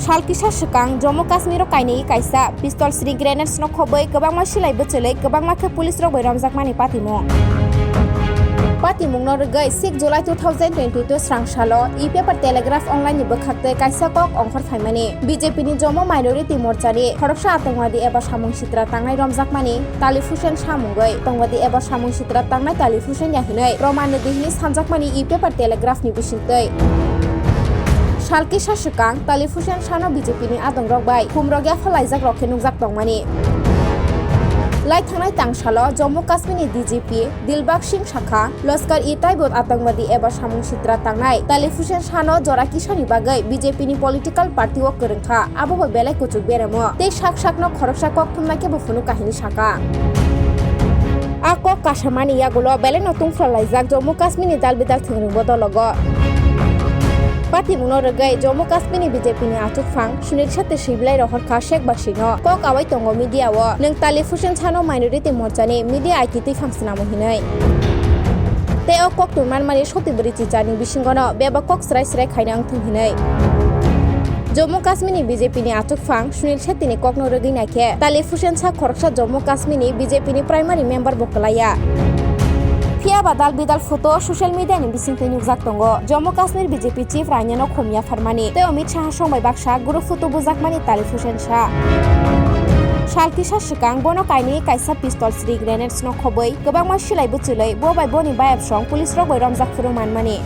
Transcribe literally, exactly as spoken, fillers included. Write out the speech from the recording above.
Sal kisa swkang Jammu Kashmir o kainwi kaisa pistol sri grenades no khobwi kwbangma silai bwchwlwi kwbangma khe police rok bai romjakmani patimung. Patimung no rwgwi six July two thousand twenty-two srang salo e-paper Telegraph online ni bwkhaktwi kaisa kok ongkhor phaimani. B J P ni Jammu Minority Morcha ni khoroksa atongwadi eba samung sitra tangnai romjakmani Talib Hussain samungwi tongwadi eba samung sitra tangnai Talib Hussain ya hinwi proman rwdi hinwi sanjakmani e-paper Telegraph ni bisingtwi. Sal kisa swkang Talib Hussain Shah no B J P ni adongrok bai khumrok yapha laijak rok khe nukjak tongmani. Lai thangnai tangsalo Jammu Kashmir ni D G P Dilbag Singh sakha, Lashkar-e-Taiba atangwadi eba samung sitra tangnai Talib Hussain Shah no jora kisani bagwi B J P ni political party o kwrwng kha, abo bo belai kuchuk beremo tei sak sakno khoroksa kok thumnai khe bo phunuk kahini sakha. A kok kasamani yagulo belai no tungphra laijak Jammu Kashmir ni dal bidal thwngwrwngbo dologo. Patimungno rwgwi Jammu Kashmir ni B J P ni achukphang Sunil Shetty swibilai rohorkha Sheikh Basino. Kok awai tongo media o, nwng Talib Hussain Shah no Minority Morcha ni media aiti twi phang swnamo hinwi. Tei o kok twi manmani soti bwrwi chichar ni bisingo no bebak kok srai srai khaina wngthung hinwi. Jammu Kashmir ni B J P ni achukphang Sunil Shetty ni kokno rwgwi naikhe Talib Hussain Shah khoroksa Jammu Kashmir ni B J P ni primary member bo kwlaiya. Phiya ba dal bidal photo social media ni bisingtwi nukjak tongo. Jammu Kashmir B J P chief Rania no khum yapharmani tei Amit Shah song bai baksa group photo bujakmani Talib Hussain Shah. Sal kisa swkang bono kainwi kaisa pistol sri grenades no khobwi kwbangma silai bwchwlwi bo bai boni bayapsong police rok bai romjak phuru manmani.